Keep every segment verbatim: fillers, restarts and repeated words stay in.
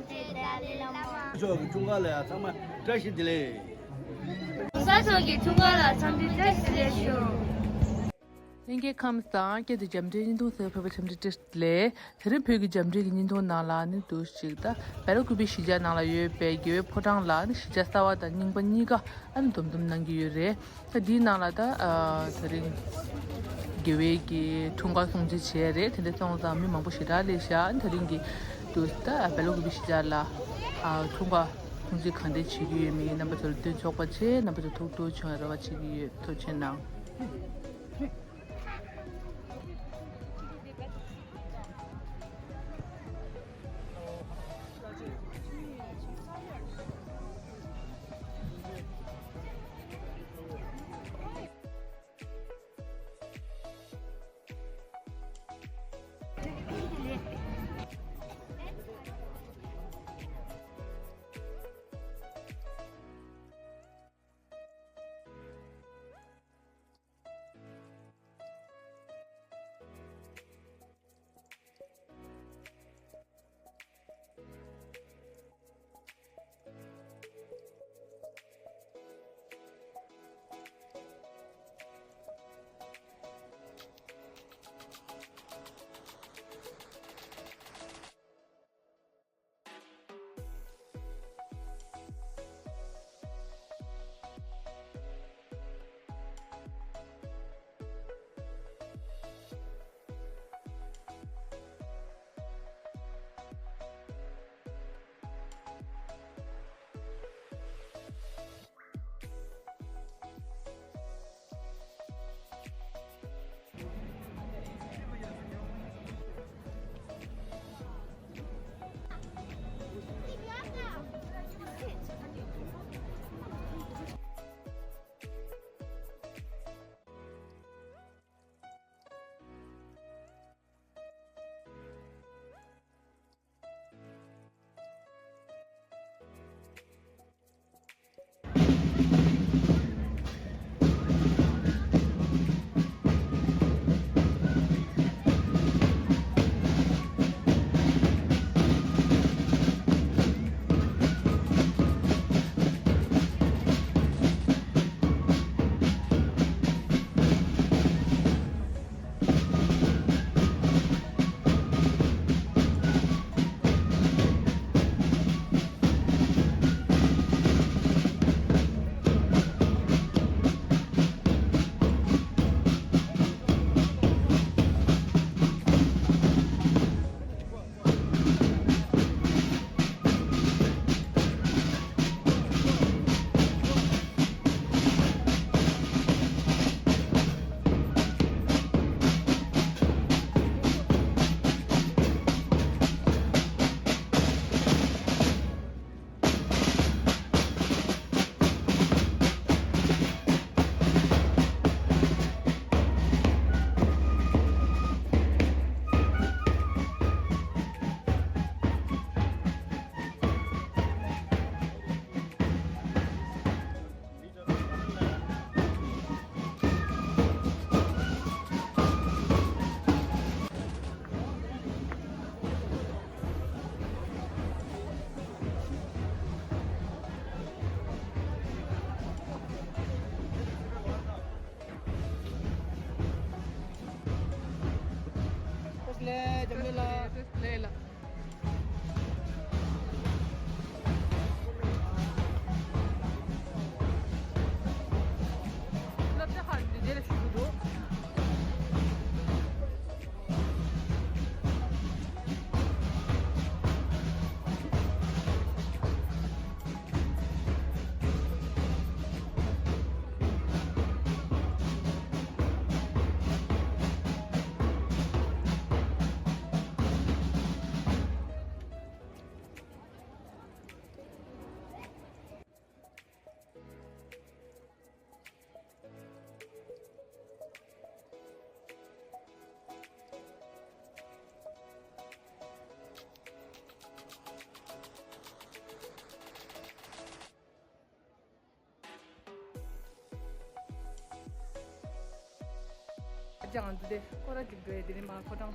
ཕྱོགས་ཀྱི་འཁྲུངས་སྐར་ལ་ཡང་ཚང་མ་བཀྲ་ཤིས་བདེ་ལེགས། གོང་ས་མཆོག་གི་འཁྲུངས་སྐར་ལ་འཚམས་འདྲི་བཀྲ་ཤིས་བདེ་ལེགས་ཞུ། ལྷན་རྒྱས་ཁམས་བཟང་། སྐད་དུ་རྒྱབ་འབྲས་བརྙན་ཐུང་གསར་ཕུལ་བ་འཚམས་འདྲི་བཀྲ་ཤིས་བདེ་ལེགས། དེ་རིང་བོད་ཀྱི་རྒྱབ་འབྲས་ཀྱི་བརྙན་ཐུང་ནང་ལ་ནི་འདུག་ཞིག་ད་སྦེལ་ཀོབ་པའི་གཞིས་ཆགས་ནང་ལ་ཡོད་པའི་རྒྱལ་བའི་ཕོ་བྲང་ལ་ནི་གཞིས་ཆགས་གསར་བ་དང་རྙིང་པ་གཉིས་ཀ་ཨ་ནི་འདུམ་འདུམ་གནང་གི་ཡོད་རེད། ད་འདིའི་ནང་ལ་ད་ཨ་དེ་རིང་རྒྱལ་བའི་གི་འཁྲུངས་སྐར་སྲུང་བརྩི་བྱས་རེད། དེ་འདྲ་སོང་ཙང་མི་མང་པོ་ཞེ་དྲག་སླེབས་ཤག་ཨ་ནི་དེ་རིང་གི་འདུག་ད་སྦེལ་ཀོབ་པའི་གཞིས་ཆགས་ལ་ཨ་འཁྲུངས་སྐར་སྲུང་བརྩི་གང་འདྲ་བྱེད་ཀྱི་ཡོད་མེད་རྣམ་པ་ཚོར་སྟོན་ཆོག་པ་བྱས། རྣམ་པ་ཚོ་ཐུགས་སྤྲོ་བྱུང་བའི་རེ་བ་བྱེད་ཀྱི་ཡོད། ཐུགས་རྗེ་གནང་། ལྕང་འདི་དེ་སྐོར་ར་རྒྱུག་འགྲོ་ཡི། དེ་ནི་མ་ཕོ་བྲང་།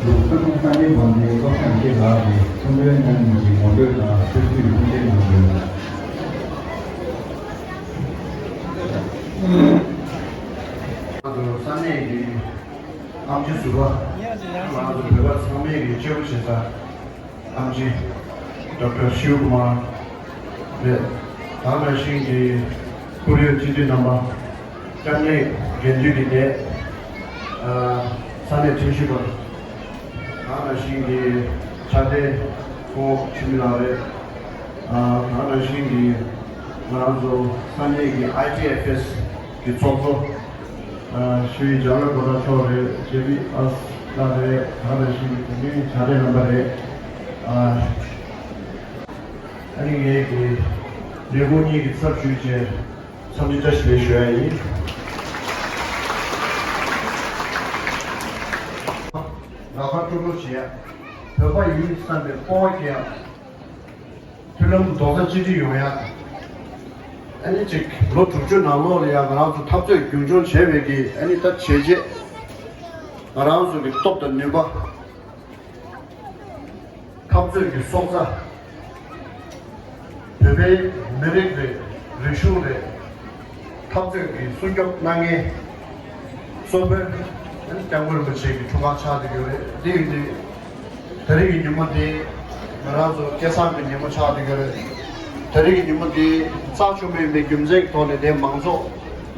ས་ཁུལ་ས་གནས་བར་ནས་བློ་བཟང་ཡེ་ཤེས་ལགས་ཀྱིས་ཁྲོམ་རའི་ནང་གི་ངོ་སྤྲོད་དང་ཆབ་སྲིད་ཀྱི་ཐུགས་འགན་གནང་དགོས། ང་ཚོ་ས་གནས་ཀྱི་ཨེམ་ཆི་ཟུར་པ། ང་ཚོ་བོད་པ་ཚང་མས་ཀྱི་གཅེས་པོ་བྱེད་ས་ཨེམ་ཆི་ཌོག་ཊར་ཤིབ་ཀུ་མར་རེད། དེ་ནང་བཞིན་གྱི་ཁོར་ཡུག་སྤྱི་འཐུས་རྣམ་པ། སྐྱབས་གནས་དགེ་འདུན་གྱི་སྡེ། ཨ། ས་གནས་ཁྲིམས་ཞིབ་པ། དེ་ནང་བཞིན་གྱི་ཕྱག་སྦྲེལ་སྐུ་ངོ་འཆི་མེད་ལགས་རེད། ཨ། དེ་ནང་བཞིན་གྱི་ང་རང་ཚོ་ས་གནས་ཀྱི་ཨའི་ཊི་ཨེཕ་ཨེསི་གི་ཚོགས་གཙོ། ཨ། ཞུ་ཡི་འཇམ་དབྱངས་གོ་ཐག་མཆོག་རེད། ཇེ་བི་ཨེསི་ལགས་རེད། དེ་ནང་བཞིན་གྱི་དེ་མིན་ཕྱག་སྦྲེལ་རྣམ་པ་རེད། ཨ། ཨ་ནི་ངས་ཀྱི་ལས་ཁུངས་གཉིས་ཀྱི་ཚབ་ཞུས་བྱས། འཚམས་འདྲི་བཀྲ་ཤིས་བདེ་ལེགས་ཞུ་ཡ་ཡིན། ལག་པ་སྤྲོ་སྤྲོ་བྱེད་ཡ། བོད་པ་ཡིན་བསམ་པའི་སྤོབས་པ་སྐྱེ་ཡ། མཐུན་ལམ་རྡོག་རྩ་གཅིག་སྒྲིལ་ཡོང་ཡ། ཨ་ནི་གཅིག་ལོ་དྲུག་ཅུ་ནང་ལོགས་ལ་ཡ་ང་རང་ཚོ་འཐབ་རྩོད་རྒྱུན་འཁྱོངས་བྱས་པའི་གི་ཨ་ནི་ད་བྱས་རྗེས། ང་རང་ཚོ་གི་སྟོབས་དང་ནུས་པ། འཐབ་རྩོད་ཀྱི་སྲོག་རྩ། བོད་པའི་མི་རིགས་རེད། རིག་གཞུང་རེད། འཐབ་རྩོད་ཀྱི་སྲུང་སྐྱོབ་གནང་མཁན། གཙོ་དཔོན། སྐྱབས་མགོན་རིན་པོ་ཆེ་གི་འཁྲུངས་སྐར་ཆགས་བསྡད་ཡོད་རེད། འདི་ཡིན་དུས། དེ་རིང་གི་ཉིན་མོ་འདི། ང་རང་ཚོ་སྐལ་བཟང་གི་ཉིན་མོ་ཆགས་བསྡད་ཡོད་རེད། དེ་རིང་གི་ཉིན་མོ་འདི་རྩ་ཆེན་པོ་ཡིན་པའི་རྒྱུ་མཚན་གྱི་ཐོག་ནས་དེ་མང་ཚོགས་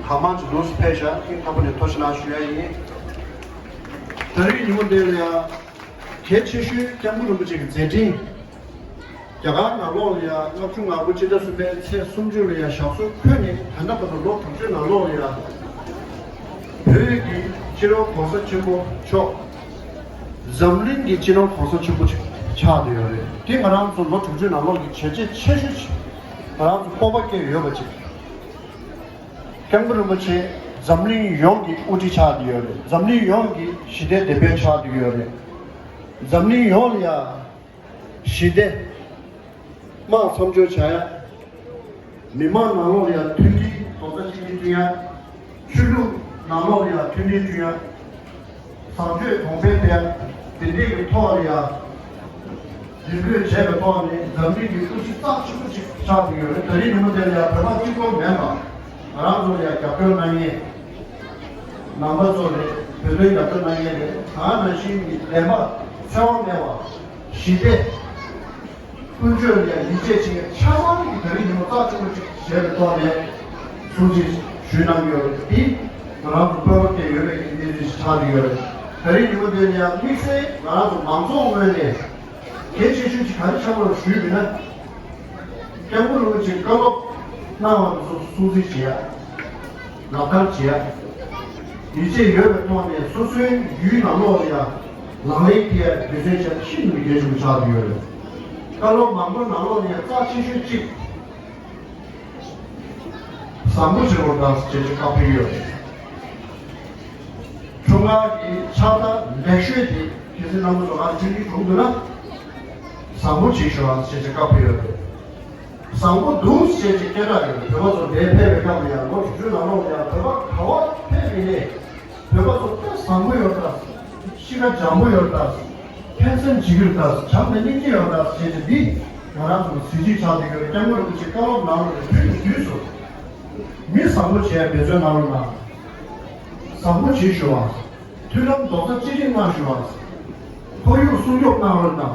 གང་མང་ཅིག་འདུག་སེ་ཕེབས་ཤག་སྙིང་ཐག་པ་ནས་ཐུགས་རྗེ་གནང་ཞུ་ཡ་ཡིན། དེ་རིང་གི་ཉིན་མོ་འདི་ལ་ཡ། གལ་ཆེ་ཤོས་སྐྱབས་མགོན་རིན་པོ་ཆེ་གི་མཛད་འཕྲིན། རྒྱ་གར་ནང་ལོགས་ལ་ཡ་ལྔ་བཅུ་ང་དགུ་ཕྱི་ཟླ་གསུམ་པའི་ཚེས་སུམ་ཅུ་ལ་ཡ་ཞབས་སོར་འཁོད་ནས་ད་ལྟ་བར་དུ་ལོ་དྲུག་ཅུའི་ནང་ལོགས་ལ་ཡ། བོད་ཀྱི་སྤྱི་ནོར་གོང་ས་ཆེན་པོ་མཆོག་འཛམ་གླིང་གི་སྤྱི་ནོར་གོང་ས་ཆེན་པོ་ཆགས་བསྡད་ཡོད་རེད། དེ་ང་རང་ཚོ་ལོ་དྲུག་ཅུའི་ནང་ལོགས་ཀྱི་བྱས་རྗེས་ཆེ་ཤོས་ཅིག་ང་རང་ཚོ་སྤོབས་པ་སྐྱེ་ཡོད་པ་ཅིག་སྐྱབས་མགོན་རིན་པོ་ཆེ་འཛམ་གླིང་ཡོངས་ཀྱི་དབུ་ཁྲིད་ཆགས་བསྡད་ཡོད་རེད། འཛམ་གླིང་ཡོངས་ཀྱི་ཞི་བདེའི་དེད་དཔོན་ཆགས་བསྡད་ཡོད་རེད། འཛམ་གླིང་ཡོངས་ལ་ཡ་ཞི་བདེ་དམངས་འཚམས་སྦྱོར་བྱ་ཡ། མི་དམངས་ནང་ལོགས་ལ་ཡ་མཐུན་སྒྲིལ་རྡོག་རྩ་གཅིག་སྒྲིལ་བསྐྲུན་ཡ། ཆོས་ལུགས་ནང་ལོགས་ལ་ཡ་མཐུན་སྒྲིལ་བསྐྲུན་ཡ། བཟང་སྤྱོད་གོང་འཕེལ་སྤེལ་ཡ། དེ་འདྲའི་གི་ཐོག་ལ་ཡ། རྒྱུན་འཁྱོངས་བྱས་པའི་ཐོག་ནས་འཛམ་གླིང་གི་དབུ་ཁྲིད་རྩ་ཆེན་པོ་ཅིག་ཆགས་བསྡད་ཡོད་རེད། ད་རིང་ཉིན་མོ་དེ་ལ་ཡང་བོད་པ་གཅིག་པོ་མིན་པ། ང་རང་ཚོ་ལ་ཡང་རྒྱབ་སྐྱོར་གནང་མཁན། ནང་པ་ཚོ་རེད། བོད་དོན་རྒྱབ་སྐྱོར་གནང་མཁན་རེད། ད་ནང་བཞིན་གྱི་བདེན་པ་འཚེ་བ་མེད་པ། ཞི་བདེ། ཀུན་སྤྱོད་ལ་ཡང་ཡིད་ཆེས་བྱེད་མཁན་ཆ་ཚང་གིས་ད་རིང་ཉིན་མོ་རྩ་ཆེན་པོ་ཅིག་བྱས་པའི་ཐོག་ནས་གསུང་བཤད་ཞུས་གནང་གི་ཡོད་རེད། འདི་ང་རང་ཚོ་སྤོབས་པ་སྐྱེ་ཡོད་པའི་གནས་ཚུལ་ཞིག་ཆགས་ཀྱི་ཡོད་རེད། ད་རིང་ཉིན་མོ་དེ་ལ་ཡང་དམིགས་བསལ་ང་རང་ཚོ་མང་ཚོགས་ངོས་ནས། གལ་ཆེ་ཤོས་ཅིག་ག་རེ་ཆགས་པ་ཞུས་པ་ཡིན་ན། སྐྱབས་མགོན་རིན་པོ་ཆེ་བཀའ་སློབ་གནང་བ་དེ་ཚོ་སྲུང་བརྩི་བྱེད་ཡ། ལག་བསྟར་བྱེད་ཡ། ཡིད་ཆེས་ཡོད་པའི་ཐོག་ནས་སོ་སོའི་ཡུལ་ནང་ལོགས་ལ་ཡ་ལག་ལེན་བསྟར་ཡ་འབད་བརྩོན་བྱེད་ཤིན་ཏུ་གལ་ཆེན་པོ་ཆགས་ཀྱི་ཡོད་རེད། བཀའ་སློབ་མང་པོ་ནང་ལོགས་ལ་ཡ་རྩ་ཆེ་ཤོས་གཅིག་བཟང་པོ་བྱེད་དགོས་དང་ཞེས་བྱ་བཀའ་ཕེབས་ཡོད་རེད། འཁྲུངས་སྐར་གྱི་ཕྱག་རྟགས་ལེགས་ཤོས་དེ་གལ་སྲིད་རྣམ་པ་ཚོ་ང་འཁྲུངས་ཀྱི་འཁྲུངས་འདུག་ན། བཟང་པོ་བྱེད་ཤོག་ཨང་ཞེས་བྱ་བཀའ་ཕེབས་ཡོད་རེད། བཟང་པོ་འདུག་ཞེས་བྱ་སྐད་གྲགས་ཡོད་རེད། བོད་པ་ཚོ་འདིར་ཕེབས་པའི་སྐབས་ལ་ཡང་ལོ་དྲུག་ཅུའི་ནང་ལོགས་ལ་ཡང་བོད་པ་ག་བ་ཕེབས་པ་ཡིན་ནའི། བོད་པ་ཚོ་དཔེ་བཟང་པོ་ཡོད་ད། གཤིས་ཀ་འཇམ་པོ་ཡོད་ད། ཕན་སེམས་བྱེད་ཀྱི་ཡོད་ད། བྱམས་དང་སྙིང་རྗེ་ཡོད་ད་ཞེས་བྱ་འདི་ང་རང་ཚོ་ལ་གཟི་བརྗིད་ཆགས་བསྡད་ཡོད་རེད། སྐྱབས་མགོན་རིན་པོ་ཆེ་བཀའ་སློབ་གནང་རོགས་རེད། དུས་ཀྱི་དུས་སུ། མི་བཟང་པོ་བྱས་འབད་བརྩོན་གནང་རོགས་གནང་། བཟང་པོ་བྱེད་ཤོག་ཨང་། མཐུན་ལམ་རྡོག་རྩ་གཅིག་སྒྲིལ་གནང་ཤོག་ཨང་། ཁོར་ཡུག་སྲུང་སྐྱོབ་གནང་རོགས་གནང་།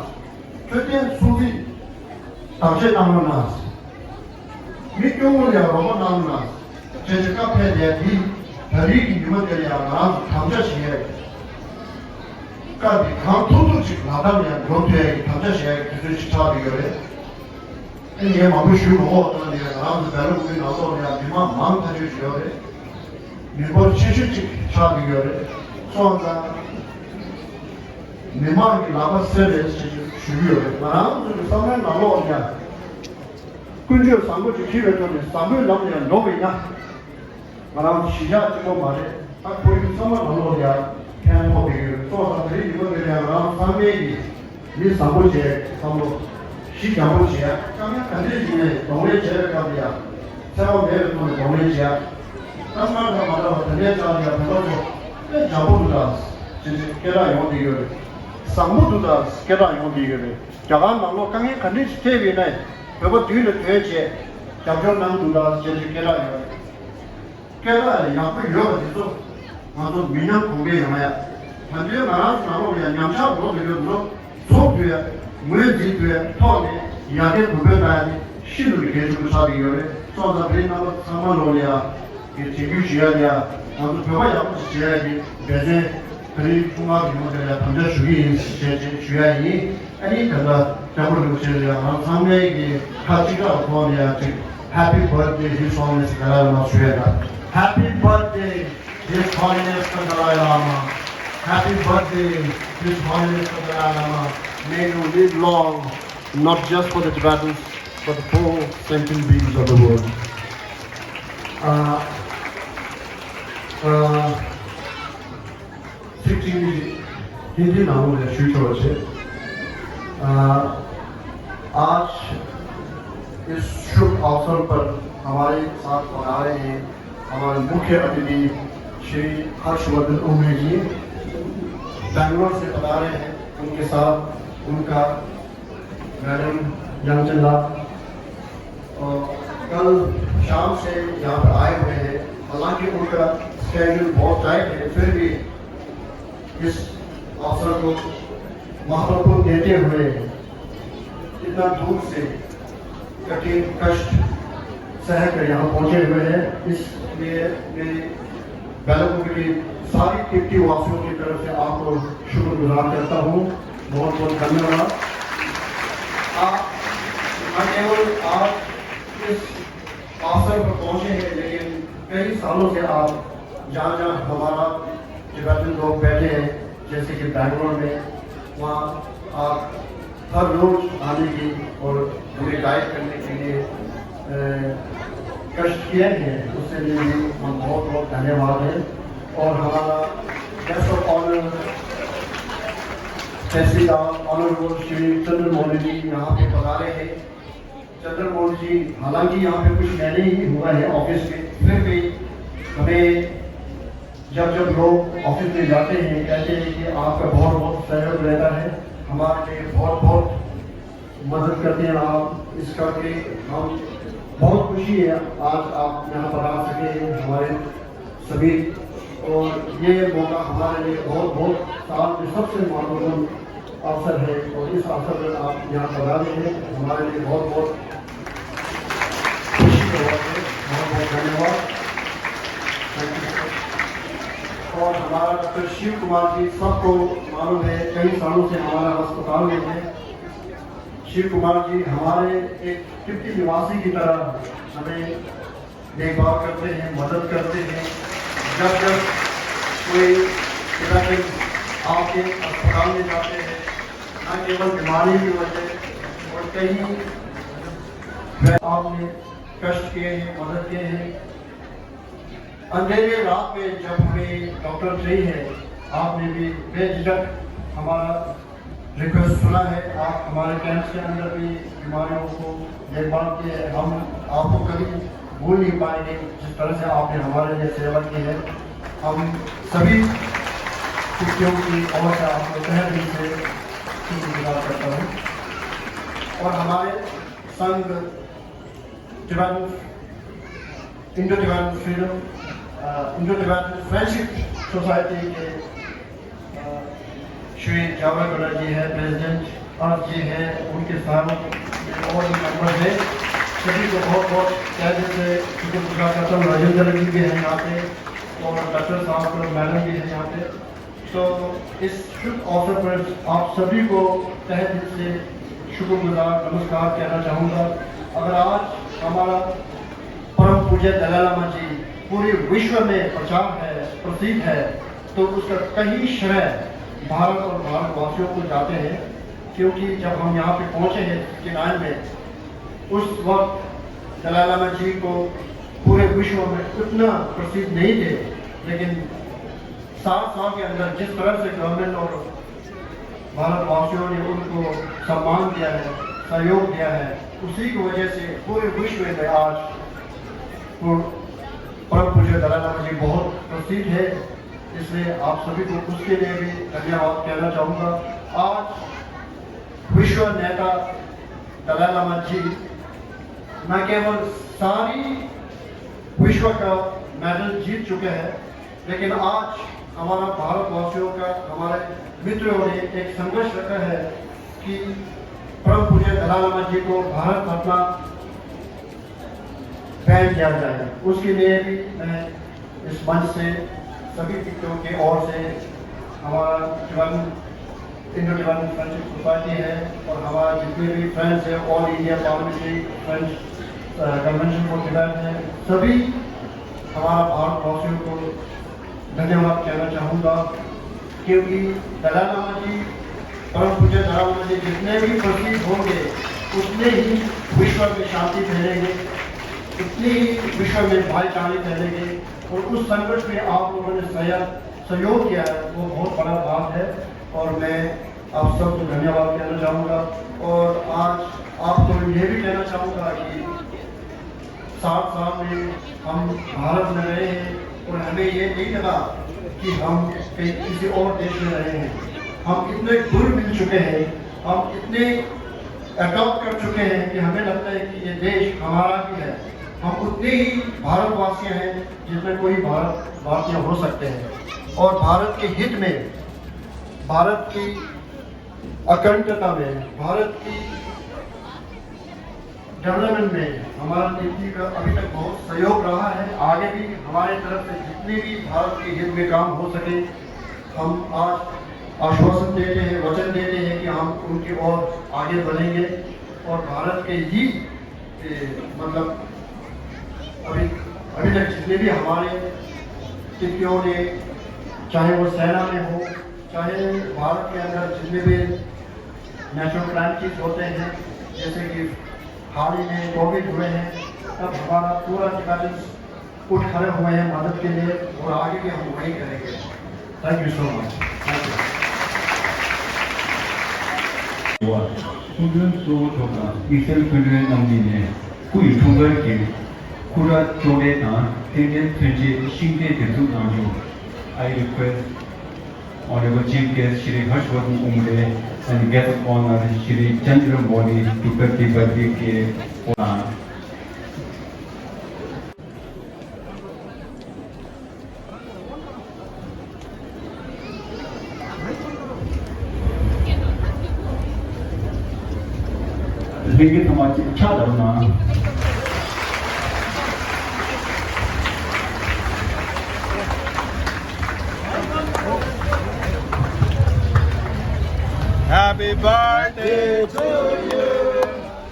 འཕྲོད་བསྟེན་སྲུང་བརྩི་བདག་གཅེས་གནང་རོགས་གནང་། མི་སྐྱོ་པོ་ལ་ཡང་རོགས་པ་གནང་རོགས་གནང་། ཅེས་བཀའ་ཕེབས་ནས་འདི་ད་རེས་ཀྱི་ཉི་མ་དེ་ལ་ཡང་ང་རང་ཚོ་དམ་བཅའ་བཞེས་ཡས། བཀའ་འདི་གང་ཐུབ་ཐུབ་ཅིག་ལག་བསྟར་ལ་ཡང་འགྲོ་ཐུབ་ཡས་ཀྱི་དམ་བཅའ་བཞེས་ཡས་ཀྱི་དུས་ཚོད་ཅིག་ཆགས་བསྡད་ཡོད་རེད། ཨེ་ངས་མང་པོ་ཞུ་མ་དགོས་པ་ལྟར་ནས་ང་རང་ཚོ་བལ་ལུང་ཁུལ་ནང་ལོགས་ལ་ཡང་མི་མང་མང་ཐག་ཆོད་ཅིག་ཡོད་རེད། མི་འབོར་ཆེ་ཤོས་ཅིག་ཆགས་བསྡད་ཡོད་རེད། སོང་ཙང་མི་མང་གི་ལག་པ་སེར་རེད་ཅེས་ཞུ་གི་ཡོད་རེད། ང་རང་ཚོ་གི་བསམ་བློའི་ནང་ལོགས་ལ་ཡང་ཀུན་སྤྱོད་བཟང་པོ་ཅིག་གིས་པའི་ཐོག་ནས་བཟང་པོའི་ལམ་ལ་ཡང་འགྲོ་བ་ཡིན་ན། ང་རང་གཞིས་ཆགས་གཅིག་པོ་མ་རེད། ད་ཁོར་ཡུག་ཚང་མ་ནང་ལོགས་ལ་ཡང་ཕན་ཐོགས་ཀྱི་ཡོད། སོང་ཙང་དེ་རིང་ཉིན་མོ་འདིར་ཡང་ང་རང་ཚང་མས་ཀྱིས་མི་བཟང་པོ་བྱེད་བསམ་བློ། གཞི་འགྱངས་པོ་བྱེད་ཡ། དཀའ་ངལ་ག་འདྲས་ཞིག་ནས་གདོང་ལེན་བྱེད་པའི་སྐབས་ལ་ཡང་འཚེ་བ་མེད་པའི་ཐོག་ནས་གདོང་ལེན་བྱེད་ཡ། ད་སྔར་དང་མ་འདྲ་བར་ད་ལྟའི་ཆར་ལ་ཡང་བོད་པ་ཚོ་དཔེ་འཇམ་པོ་འདུག་ད་ཅེས་སྐད་གྲགས་ཡོང་བསྡད་ཡོད་རེད། བཟང་པོ་འདུག་ད་སྐད་གྲགས་ཡོང་བསྡད་ཡོད་རེད། རྒྱ་གར་ནང་ལོགས་དཀའ་ངལ་ག་འདྲས་ཞིག་འཕྲད་པ་ཡིན་ན་བོད་པ་མདུན་ལ་ཐོན་བྱས་རྒྱབ་སྐྱོར་གནང་འདུག་ད་ཅེས་སྐད་གྲགས་ཡོད་རེད། སྐད་གྲགས་ཡག་པོ་ཡོད་པ་འདི་ཚོ་ང་ཚོ་མི་ཉམས་གོང་འཕེལ་ཡོང་ཡ། ད་ལྟའི་ང་རང་ཚོ་ནང་ལོགས་ལ་ཡང་ཉམས་ཆག་འགྲོ་བསྡད་ཡོད་འདུག་ཚོགས་འདུའི་ངོས་འཛིན་པའི་ཐོག་ནས་ཡར་རྒྱས་གོང་འཕེལ་གཏོང་ཡ་དེ་ཤིན་ཏུ་ནས་གལ་ཆེན་པོ་ཆགས་ཀྱི་ཡོད་རེད། སོང་ཙང་བོད་རིགས་རྣམ་པ་ཚང་མ་ལོག་ལ་ཡ་གི་དྲན་སྐུལ་ཞུ་ཡ་ལ་ཡ་ང་ཚོ་བོད་པ་ཡག་པོ་ཞིག་བྱེད་ཡ་གི་འབད་བརྩོན་བོད་རིགས་དཔུང་ཁག་གི་ངོས་ནས་ཡ་དམ་བཅའ་ཞུ་གི་ཡིན་ཞེས་ཞུ་ཡ་ཡིན། ཨ་ནི་ད་ལྟ་སྐྱབས་མགོན་རིན་པོ་ཆེ་ལ་ཡང་ང་ཚང་མས་ཀྱི་ཁ་གཅིག་གྲགས་ཐོག་ནས་ཡང་ཅིག Happy Birthday His Holiness དེ་ལ་མ་ཞུ་ཡ་ད། Happy Birthday His Holiness the Dalai Lama. Happy Birthday His Holiness the Dalai Lama. May you live long, not just for the Tibetans, but the four sentient beings of the world. Uh, uh, Sikkim हिंदी नामों में शुरू हो छे। अ, आज इस शुभ अवसर पर हमारे साथ पधारे हैं हमारे मुख्य अतिथि श्री हर्षवर्धन उमरे जी, बैंगलोर से पधारे हैं। उनके साथ उनका मैडम यांगचन लाल, अ, कल शाम से यहाँ पर आए हुए हैं। हालांकि उनका स्केड्यूल बहुत टाइट है, फिर भी इस अवसर को महत्वपूर्ण देते हुए इतना दूर से कठिन कष्ट सह कर यहाँ पहुँचे हुए हैं। इसलिए मेरी बैलाकुंड की सारी तिब्बती वासियों की तरफ से आपको शुक्रगुजार करता हूँ। बहुत बहुत धन्यवाद। आप न केवल आज इस अवसर पर पहुंचे हैं, लेकिन कई सालों से आप जहाँ जहाँ हमारा टिबेटन लोग बैठे हैं, जैसे कि बैंगलोर में, वहाँ आप हर रोज आने की और हमें गाइड करने के लिए अ, कष्ट किए हैं, उससे भी हम बहुत बहुत धन्यवाद है। और हमारा guest of honour, तहसीलदार ऑनरेबल श्री चंद्र मौर्य जी यहाँ पे पधारे हैं। चंद्र मौर्य जी, हालांकि यहाँ पे कुछ महीने ही हुआ है ऑफिस में, फिर भी हमें जब जब लोग ऑफिस में जाते हैं, कहते हैं कि आपका बहुत बहुत सहयोग रहता है, हमारे लिए बहुत बहुत मदद करते हैं आप। इस करके हम बहुत खुशी है आज आप यहाँ पर आ सके हैं हमारे सभी, और ये मौका हमारे लिए बहुत बहुत साल में सबसे महत्वपूर्ण अवसर है, और इस अवसर पर आप यहाँ पधारे हैं, हमारे लिए बहुत बहुत खुशी का बात है। बहुत बहुत धन्यवाद। Thank you, sir। और हमारा डॉक्टर शिव कुमार जी, सबको मालूम है, कई सालों से हमारा अस्पताल में है। शिव कुमार जी हमारे एक तिब्बती निवासी की तरह हमें देखभाल करते हैं, मदद करते हैं। जब जब कोई Tibetan आपके अस्पताल में जाते हैं, न केवल बीमारी की वजह और कहीं वह आपने कष्ट किए हैं, मदद किए हैं। अंधेरे रात में जब हमें डॉक्टर चाहिए, आपने भी बेझिझक हमारा रिक्वेस्ट सुना है। आप हमारे कैंप्स के अंदर भी बीमारियों को देखभाल किए हैं। हम आपको कभी भूल नहीं पाएंगे, जिस तरह से आपने हमारे लिए सेवा की है। हम सभी छुट्टियों की ओर से आपको तहे दिल से शुक्रगुजार करता हूँ। और हमारे संघ टिबेटन, इंडो टिबेटन फ्रीडम, अ, इंडो टिबेटन फ्रेंडशिप सोसाइटी के, अ, श्री जावेद अला जी हैं, प्रेसिडेंट अर्थ जी हैं, उनके साथ और भी मेंबर्स हैं। सभी को बहुत बहुत तहे दिल से शुक्रगुजार करता हूँ। राजेंद्र जी भी हैं यहाँ पे और डॉक्टर साहब और मैडम भी हैं यहाँ पे। तो इस शुभ अवसर पर आप सभी को तहे दिल से शुक्रगुजार, नमस्कार कहना चाहूँगा। अगर आज हमारा परम पूज्य दलाई लामा जी पूरे विश्व में प्रचार है, प्रसिद्ध है, तो उसका कहीं श्रेय भारत और भारतवासियों को जाते हैं, क्योंकि जब हम यहाँ पे पहुँचे हैं सिक्सटी नाइन में, उस वक्त दलाई लामा जी को पूरे विश्व में उतना प्रसिद्ध नहीं थे, लेकिन सात साल के अंदर जिस तरह से गवर्नमेंट और भारतवासियों ने उनको सम्मान दिया है, सहयोग दिया है, उसी की वजह से पूरे विश्व में आज वो परम पूज्य दलाई लामा जी बहुत प्रसिद्ध है। इसलिए आप सभी को उसके लिए भी धन्यवाद कहना चाहूँगा। आज विश्व नेता दलाई लामा जी न केवल सारी विश्व का मेडल जीत चुके हैं, लेकिन आज हमारा भारतवासियों का, हमारे मित्रों ने एक संघर्ष रखा है कि परम पूज्य दलाई लामा जी को भारत रत्न पहन किया जाए। उसके लिए भी मैं इस मंच से सभी मित्रों की ओर से हमारा Tibetan, Indo Tibetan friendship society है और हमारा जितने भी फ्रेंड्स हैं, all India parliamentary friends convention for Tibet है, सभी हमारा भारतवासियों को धन्यवाद कहना चाहूँगा, क्योंकि दलाई लामा जी, परम पूज्य दलाई लामा जी जितने भी प्रसिद्ध होंगे, उतने ही विश्व में शांति फैलेंगे, उतने ही विश्व में भाईचारे फैलेंगे। और उस संघर्ष में आप लोगों ने सहयोग, सहयोग किया है, वो बहुत बड़ा बात है। और मैं आप सबको धन्यवाद कहना चाहूँगा। और आज आपको ये भी कहना चाहूँगा कि साठ साल में हम भारत में रहे हैं और हमें ये नहीं लगा कि हम कहीं किसी और देश में रहे हैं। हम इतने घुल मिल चुके हैं, हम इतने अडॉप्ट कर चुके हैं कि हमें लगता है कि ये देश हमारा भी है। हम उतने ही भारतवासी हैं जितने कोई भारत, भारतीय हो सकते हैं। और भारत के हित में, भारत की अखंडता में, भारत की डेवलपमेंट में हमारा तिब्बती का अभी तक बहुत सहयोग रहा है। आगे भी हमारे तरफ से जितने भी भारत के हित में काम हो सके, हम आज आश्वासन देते हैं, वचन देते हैं कि हम उनकी ओर आगे बढ़ेंगे और भारत के ही, ए, मतलब, अभी, अभी तक जितने भी हमारे तिब्बतियों ने, चाहे वो सेना में हो, चाहे भारत के अंदर जितने भी नेचुरल कैलेमिटीज होते हैं, जैसे कि हाल ही में कोविड हुए हैं, तब हमारा पूरा डिपार्टमेंट उठ खड़े हुए हैं मदद के लिए और आगे भी हम वही करेंगे। Thank you so much. Thank you. ཁྲུང་ཁྲུང་གཙོ་བོ་མཆོག་དང་དམིགས་བསལ་སྐུ་མགྲོན་རྣམ་གཉིས་ནས་སྐུ་ཡི་འཁྲུངས་སྐར་གྱི་སྐུ་འདྲ་གཅོག་འདྲེ་དང་རྟེན་འབྲེལ་མཚོན་ཆའི་ཤིང་རྟའི་དེབ་གཟུགས་གནང་རྒྱུ། I request Honorable Chief Guest Shri Harshvardhan Umre and Guest of Honor Shri Chandra Modi to cut the birthday cake. ལྷན་རྒྱས་ཚང་མ་ཕྱག་རྡབ་གནང་། Happy birthday to you.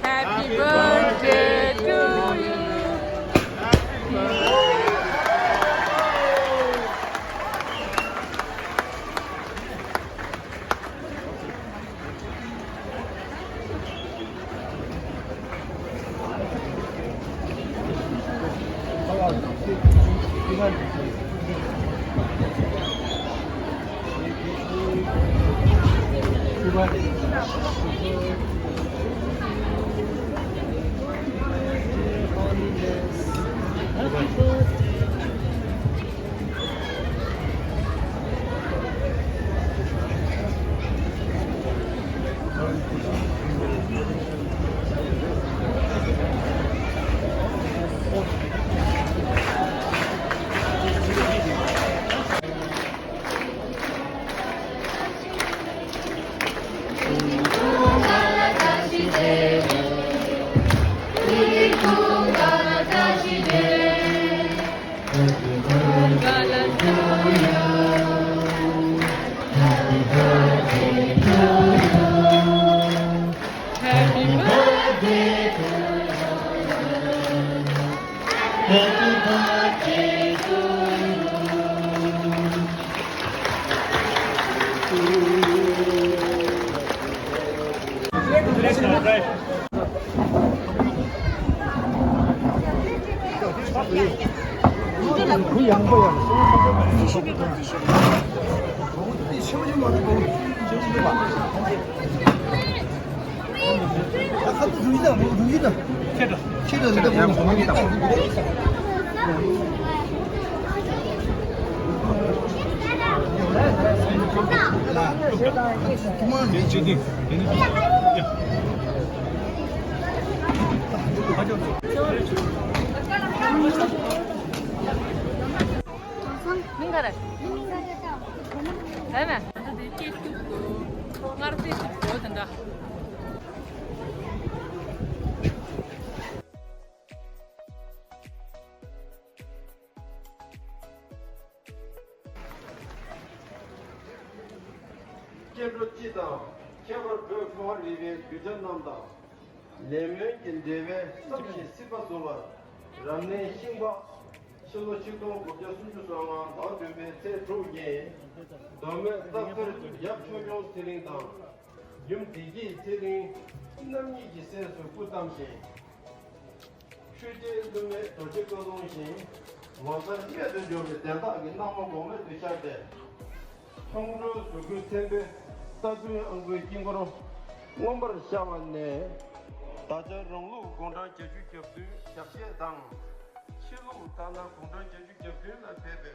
Happy birthday to you. མིང་ག་རེ། ཨེ་མ། ད་དེ་སྐད་ཐུབ་འདུག་སྔར་དེ་ཐུབ་འདུག་དེ་འདྲ། སྐྱེ་འགྲོ་སྤྱི་དང་ཁྱད་པར་བོད་ཁམས་རིག་པའི་གདུལ་བྱ་རྣམས་དང་། ལས་སྨོན་གྱི་འབྲེལ་བས་བསམ་བཞིན་སྲིད་པ་བཟོ་བར་རབ་གནས་ཤིང་པ་ཕྱི་ལོ་ཆིག་སྟོང་དགུ་བརྒྱ་སུམ་ཅུ་སོ་ལྔ་ཟླ་བདུན་པའི་ཚེས་དྲུག་ཉིན་མདོ་སྨད་སྟག་འཚེར་ཡབ་ཆོས་སྐྱོང་ཚེ་རིང་དང་། ཡུམ་བདེ་སྐྱིད་ཚེ་རིང་རྣམ་གཉིས་ཀྱི་སྲས་སུ་སྐུ་བལྟམས་ཤིང་། ཆོས་རྗེ་བསླུ་མེད་རྡོ་རྗེ་བཀའ་ལུང་བཞིན་ངོ་མཚར་རྨད་དུ་སྦྱོར་བའི་དན་རྟགས་ཀྱི་སྣང་བ་འགོག་མེད་དུ་ཤར་ཏེ། མཐོང་གྲོལ་གཟུགས་སྐུའི་མཚན་དཔེ་རྟ་ཕོའི་ཨང་པོའི་དཀྱིལ་འཁོར་མངོན་པར་ཤར་བ་ནས། བདག་ཅག་རང་ལུགས་དགུང་གྲངས་བརྒྱད་ཅུ་གྱ་བདུན་ཞབས་གཞས་དང་། ཕྱི་ལུགས་ལྟར་ན་དགུང་གྲངས་བརྒྱད་ཅུ་གྱ་བདུན་ལ་ཕེབས་པའི་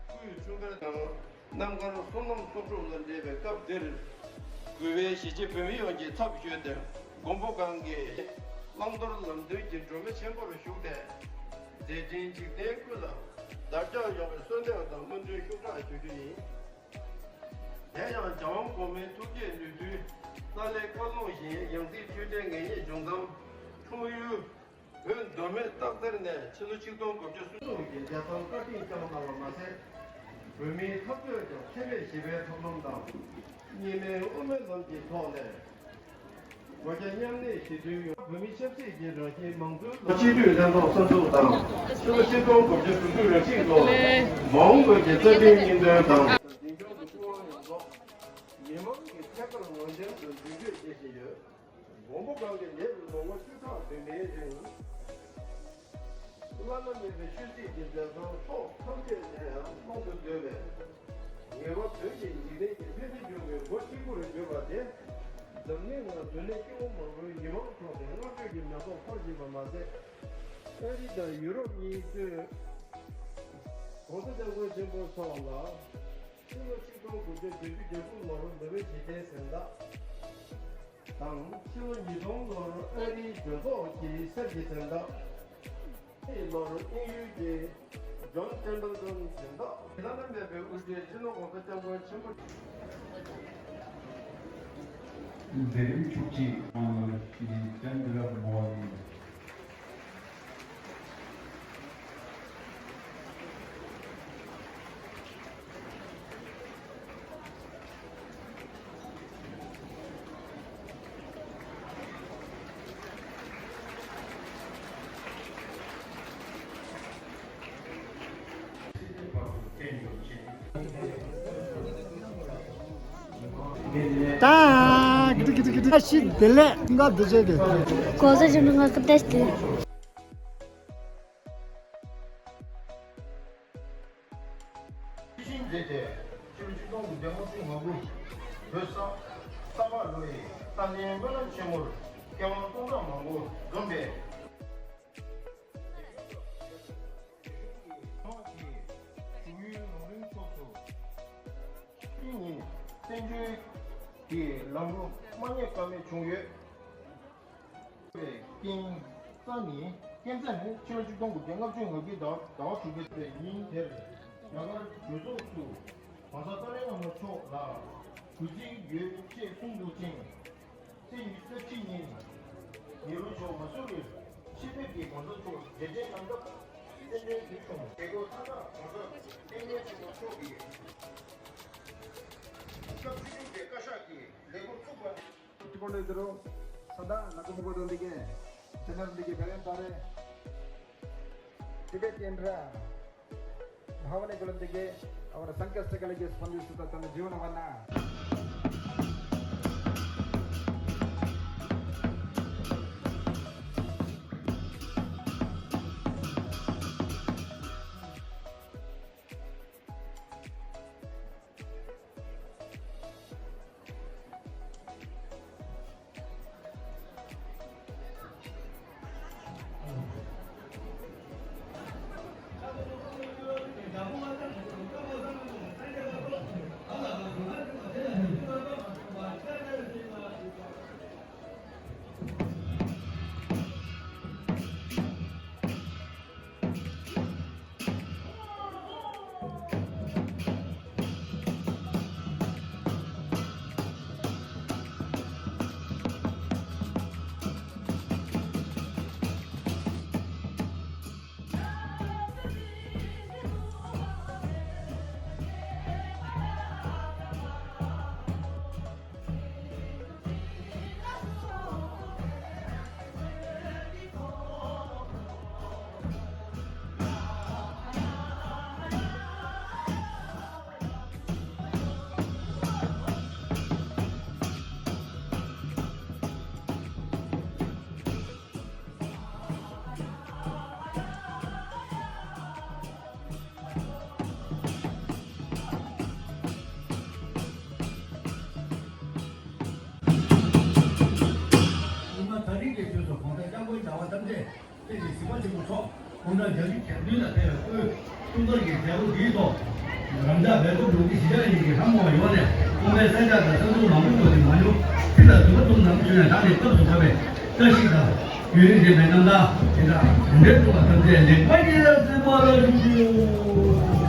སྐུའི་འཁྲུངས་སྐར་དང་། རྣམ་དཀར་བསོད་ནམས་གསོག་སྒྲུབ་ལ་འབྲེལ་བའི་སྐབས་འདིར། གུས་པས་གཞིས་བྱེས་བོད་མི་ཡོངས་ཀྱི་ཚབ་ཞུས་ཏེ་མགོན་པོ་གང་གི་བླང་དོར་ལམ་སྟོན་གྱི་སྒྲོན་མེ་ཆེན་པོར་ཞུགས་ཏེ། མཛད་འཕྲིན་འཇིག་རྟེན་ཀུན་ལ་དར་ཁྱབ་ཡོང་བའི་གསོལ་འདེབས་དང་སྨོན་འདུན་ཤུགས་དྲག་ཞུ་རྒྱུ་ཡིན། དེ་ཡང་རྒྱལ་དབང་གོང་མའི་ཐུགས་བསྐྱེད་ནུས་མཐུའི་ཏཱ་ལའི་བཀའ་ལུང་བཞིན་ཡང་སྲིད་ཆོས་འབྲེལ་ངེས་རྙེད་འབྱུང་མཚམས་འཁྲུངས་ཡུལ། བོད་མདོ་སྨད་སྟག་འཚེར་ནས་ཕྱི་ལོ་ཆིག་སྟོང་དགུ་བརྒྱ་སུམ་ཅུ་གི་རྒྱལ་ཐང་བཀའ་ཁྲིད་བསྐྱངས་གནང་བ་མ་ཟད། བོད་མིའི་འཐབ་རྩོད་ཀྱང་འཐབ་མེད་ཞི་བའི་ཐབས་ལམ་དང་། གཉིས་སྨན་དབུ་མའི་ལམ་གྱི་ཐོག་ནས་སྒོ་རྒྱ་མཉམ་གནས་ཞི་མཐུན་ཡོང་། བོད་མི་ཆབ་སྲིད་ཀྱི་རང་བཞིན་མང་གཙོའི་ལམ། སྤྱི་འཐུས་ལྷན་ཚོགས་གསར་འཛུགས་དང་། ཕྱི་ལོ་ཆིག་སྟོང་དགུ་བརྒྱ་དྲུག་ཅུ་རེ་གཅིག་ལོར་མ་འོངས་བོད་ཀྱི་རྩ་ཁྲིམས་སྙིང་དོན་དང་། འཛིན་སྐྱོང་གི་སྐུ་དབང་ཡོངས་རྫོགས་མི་མང་གི་ཐད་ཀར་ངོས་འཛིན་དུ་མདུན་སྐྱོད་བྱེད་བཞིན་ཡོད། མགོན་པོ་གང་གི་ལས་རུ་ལོ་ངོ་བཅུ་ཕྲག་བདུན་པའི་རིང་། བླ་ན་མེད་པའི་ཆོས་སྲིད་ཀྱི་འབྲེལ་ཟམ་ཕྱོགས་ཐམས་ཅད་ནས་མཐོང་དུ་འདོད་པས། ངེས་པ་བོད་ཀྱི་འཇིག་རྟེན་གྱི་ཕན་བདེ་འབྱུང་བའི་སྒོ་གཅིག་པུར་གྱུར་པ་དེ། འཛམ་གླིང་ནང་འཛུལ་ནས་སྐྱེ་བོ་མང་པོའི་མི་མང་ཕྱོགས་ནས་བསྔགས་བརྗོད་ཀྱི་མེ་ཏོག་འཁོར་བཞིན་པ་མ་ཟད། ཨ་རི་དང་ཡུ་རོབ་གཉིས་གཙོས་༸གོང་ས་༸སྐྱབས་མགོན་ཆེན་པོ་མཆོག་ལ། ཕྱི་ལོ་ཆིག་སྟོང་དགུ་བརྒྱ་བརྒྱད་ཅུ་གྱ་དགུ་ལོར་ནོ་བེལ་ཞི་བདེའི་གཟེངས་རྟགས་དང་། ཕྱི་ལོ་ཉིས་སྟོང་ལོར་ཨ་རིའི་གྲོས་ཚོགས་ཀྱི་གསེར་གྱི་གཟེངས་རྟགས། ཨ་རིའི་ལོར་དབྱིན་ཡུལ་གྱི་ཇོན་ཊེམ་པལ་ཊོན་གཟེངས་རྟགས། བླ་ན་མེད་པའི་དབུ་ཁྲིད་སྤྱི་ནོར་༸གོང་ས་༸སྐྱབས་མགོན་ཆེན་པོ། འདི་རིང་བཅུ་གཅིག་ཨང་ལོ་ཞི་ལི་ཏན་ཏི་རབ་མོ་ཡིན། ད་གི་དི་གི་དི་གི་དི། ཨ་ཤི་བདེ་ལེགས་ང་འདི་བྱས་ཏེ། གོ་ས་ཆེན་པོ་ང་སྐུ་བལྟས་ཏེ། ཤིང་མཛེས་ཏེ། ཕྱི་ལོ་ཆིག་སྟོང་དགུ་བརྒྱ་ལྔ་བཅུ་ང་དགུ་བོད་ས་ས་ཕག་ལོ་ཡི་རྟ་མགྲིན་སྨོན་ལམ་ཆེན་མོར་མཁས་དབང་སྟོང་ཕྲག་མང་པོ་འཛོམས་པས། ཡུལ་ལུང་རིང་ཕྱོགས་སུ་ཉིན་བཙན་བྱོལ་གྱི་ལམ་ལུགས་མ་རྙེད་ཀ་མེད་བྱུང་ཡོད། པའི་རྐྱེན་རྩ་ནི། རྐྱེན་རྩ་ནི་ཕྱི་ལོ་ཆིག་སྟོང་དགུ་བརྒྱ་ལྔ་བཅུ་ང་དགུའི་ཟླ་བ་ཟླ་བ་དྲུག་པའི་ཉིན་དེར་རྒྱ་གར་གྲོས་ཚོགས་སུ་༸གོང་ས་ཏཱ་ལའི་བླ་མ་མཆོག་ལ་གུས་བརྩི་ཡོད་ཅེས་གསུངས་འདུག་ཅིང་། ཚེས་ཉི་ཤུ་རྩ་གཅིག་ཉིན་ནེ་རུ་མཆོག་མ་སུ་རིར་ཆེད་ཕེབས་ཀྱིས་༸གོང་ས་མཆོག་མཇལ་འཕྲད་གནང་སྐབས་སེམས་ནུས་ལྡན་བྱུང་། མཛད་སྒོ་མཐའ་དག་༸གོང་ས་ལྷན་རྒྱས་ཆེན་པོ་མཆོག་གིས་སྐབས་བཅུ་བདུན་པའི་བཀའ་ཤག་གི་ལས་འགོ་བཙུགས་པ། ཊི་ཀོ་ནེ་ཛི་རོ་ས་ད་ནག་མོ་གོ་དོན་དེ་གེ་ཆེ་ནར་དེ་གེ་བེ་རེན་ཏ་རེ་ཊི་བེ་ཊི་ཡན་ར་བྷ་ཝ་ནེ་གོ་ལན་དེ་གེ་ཨ་བ་ར་སང་ཀ་སྟེ་ཀ་ལ་གེ་སྤོན་ཇི་སུ་ད་ད་ནི་ཇི་ཝ་ན་བ་ན། ཆེན་པོ་མཆོག་སྐུ་ཕྲེང་བརྒྱད་ཅུ་གྱ་བདུན་ལ་ཕེབས་པའི་སྐུའི་གསུང་ཚོགས་ཀྱི་མཛད་སྒོ་འདིའི་ཐོག་རང་ཅག་སྦེལ་ཀོབ་ལུགས་ཀྱི་གཞིས་ཆགས་ཡིན་གྱི་ལྷ་མོ་བ་ཡོངས་ནས་སྐུ་ཕེབས་ས་ཆ་དང་ས་འཛུགས་མང་པོ་ཐོག་ཏུ་མ་མྱོང་ཁྲི་ལ་འདུན་པ་ཐུགས་དམ་ཞུས་ནས་བདག་ནི་སྐབས་སུ་བབས་པའི་བཀྲ་ཤིས་དང་ཡུན་རིང་ལྡན་པའི་རྣམ་ཐར་དེ་དག་དེ་འདྲའི་ཐུགས་ལ་བཏབ་མཛད་ལེགས་པར་རྒྱལ་སྲིད་པ་ལ་བཞུགས།